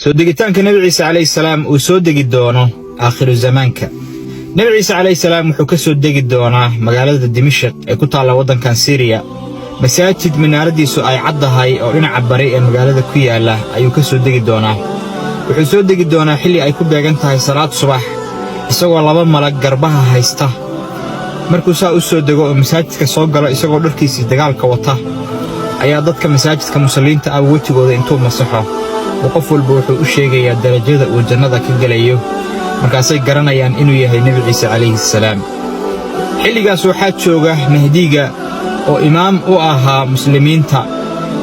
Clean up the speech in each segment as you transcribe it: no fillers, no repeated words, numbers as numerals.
Soo degitaanka Nebi Ciise calayhi salaam uu soo degi doono aakhiru zamaanka. Nebi Ciise calayhi salaam wuxuu ka soo degi doonaa magaalada Dimashik ee ku taalla waddankan Siiriya. Masaajid minaaraddiisu ay caddahay oo dhinaca bari ee magaalada ku yaalla ayuu ka soo degi doonaa. Wuxuu soo degi doonaa xilli ay ku beegan tahay salaad subax, isagoo laba malag garbaha haysta. Markuu saa u soo dego oo masaajidka soo galo, isagoo dharkiisii dagaalka wata, ayaa dadka masaajidka musalliinta ah wejigooda intuu masaxo uu qof walba wuxuu u sheegayaa darajada uu jannada ka gelayo. Markaasay garanayaan inuu yahay Nebi Ciise calayhi salaam. Xilligaas waxaa jooga Mahdiga oo imaam u ahaa muslimiinta.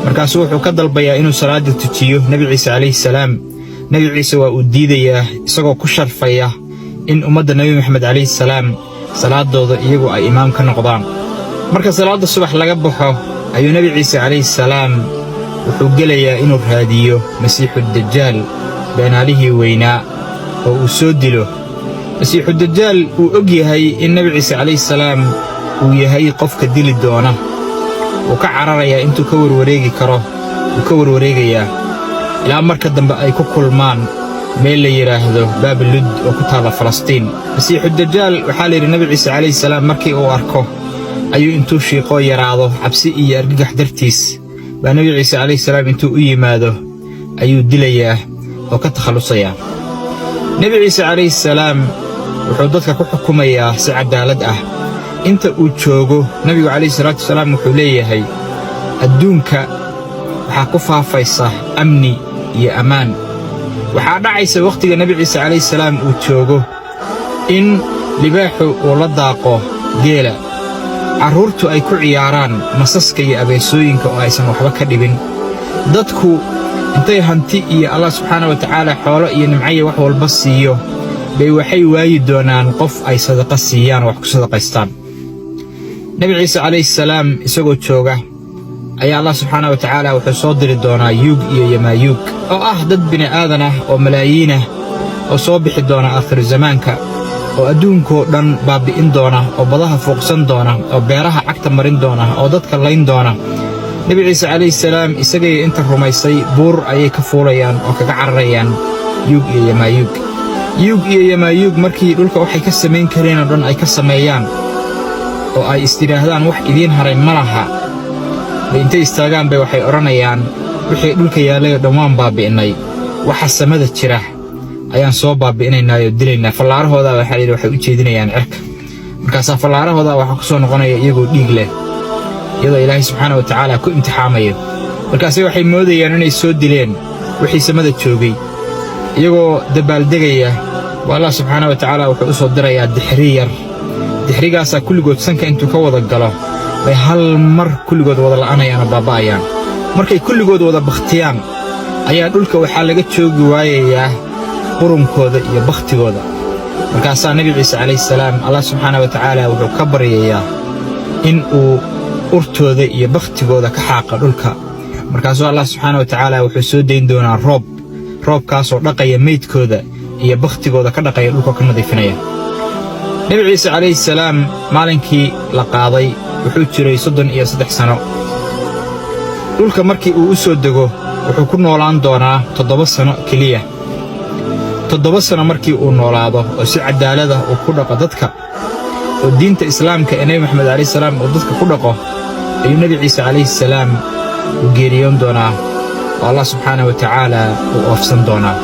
Markaasuu wuxuu ka dalbayaa inuu salaadda tujiyo Nebi Ciise calayhi salaam. Nebi Ciise waa uu diidayaa, isagoo ku sharfaya in ummadda Nebi Maxamed calayhi salaam salaadooda iyagu ay imaam ka noqdaan. Marka salaadda subax laga baxo ayuu Nebi Ciise calayhi salaam wuxuu gelayaa inuu raadiyo Masiixudajaal, beenaalihii weynaa, oo uu soo dilo. Masiixudajaal uu og yahay in Nebi Ciise calayhi salaam uu yahay qofka dili doona. Wuu ka cararayaa intuu ka warwareegi karo, wuu ka warwareegayaa ilaa marka dambe ay ku kulmaan meel la yidhaahdo Baabilud oo ku taalla Falastiin. Masiixudajaal waxaa la yidhi Nebi Ciise calayhi salaam markii uu arko ayuu intuu shiiqoo yaraado cabsi iyo argagax dartiis baa Nebi Ciise calayhi salaam intuu u yimaado ayuu dilayaa oo ka takhallusayaa. Nebi Ciise calayhi salaam wuxuu dadka ku xukumayaa si caddaalad ah inta uu joogo. Nebigu calayhi salaatu wasalaam wuxuu leeyahay, adduunka waxaa ku faafaysa amni iyo ammaan. Waxaa dhacaysa wakhtiga Nebi Ciise calayhi salaam uu joogo in libaaxu uu la daaqo geela, carruurtu ay ku ciyaaraan masaska iyo abeesooyinka oo aysan waxba ka dhibin, dadku intay hanti iyo Allah subxaana wa tacaala xoolo iyo nimcaya wax walba siiyo bay waxay waayi doonaan qof ay sadaqa siiyaan oo wax ku sadaqaystaan. Nebi Ciise calayhi salaam isagoo jooga ayaa Allah subxaana wa tacaala wuxuu soo diri doonaa Yuug iyo Yamaayuug, oo ah dad bini'aadan ah oo malaayiin ah oo soo bixi doona aakhiru zamaanka, oo adduunkoo dhan baabbi'in doona, oo badaha fuuqsan doona, oo beeraha cagta marin doona, oo dadka layn doona. Nebi Ciise calayhi salaam isagaiyo inta rumaysay buur ayay ka fuulayaan oo kaga cararayaan Yuug iyo Yamaayuug. Yuug iyo Yamaayuug markii dhulka waxay ka samayn kareen oo dhan ay ka sameeyaan oo ay istidhaahdaan wax idiin haray ma laha, bay intay istaagaan bay waxay odhanayaan, wixii dhulka yaallay oo dhan waan baabbi'innay, waxa samada jira ayaan soo baabbi'inaynaa oo dilaynaa. Fallaarahoodaa waxaa layidhi waxay u jeedinayaan cirka. Markaasaa fallaarahoodaa waxaa ku soo noqonaya iyagoo dhiig leh, iyadoo Ilaahay subxaana wa tacaala ku imtixaamayo. Markaase waxay moodayaan inay soo dileen wixii samada joogay. Iyagoo dabaaldegaya buu Allah subxaana wa tacaala wuxuu u soo dirayaa dixri yar. Dixrigaasaa kulligood sanka intuu ka wada galo bay hal mar kulligood wada la'anayaan oo baaba'ayaan. Markay kulligood wada bakhtiyaan ayaa dhulka waxaa laga joogi waayayaa qurunkooda iyo bakhtigooda. Markaasaa Nebi Ciise calayhi salaam Allah subxaana wa tacaala wuxuu ka baryayaa in uu urtooda iyo bakhtigooda ka xaaqa dhulka. Markaasuu Allah subxaana wa tacaala wuxuu soo dayn doonaa roob, roobkaasoo dhaqaya meydkooda iyo bakhtigooda, ka dhaqaya dhulka, ka nadiifinaya. Nebi Ciise calayhi salaam maalinkii la qaaday wuxuu jiray 33 sano. Dhulka markii uu u soo dego wuxuu ku noolaan doonaa 7 sano keliya. 7 sano markii uu noolaado oo si caddaalada uu ku dhaqo dadka oo diinta Islaamka ee Nebi Maxamed calayhi salaam uu dadka ku dhaqo, ayuu Nebi Ciise calayhi salaam uu geeriyoon doonaa oo Allah subxaana wa tacaala uu oofsan doonaa.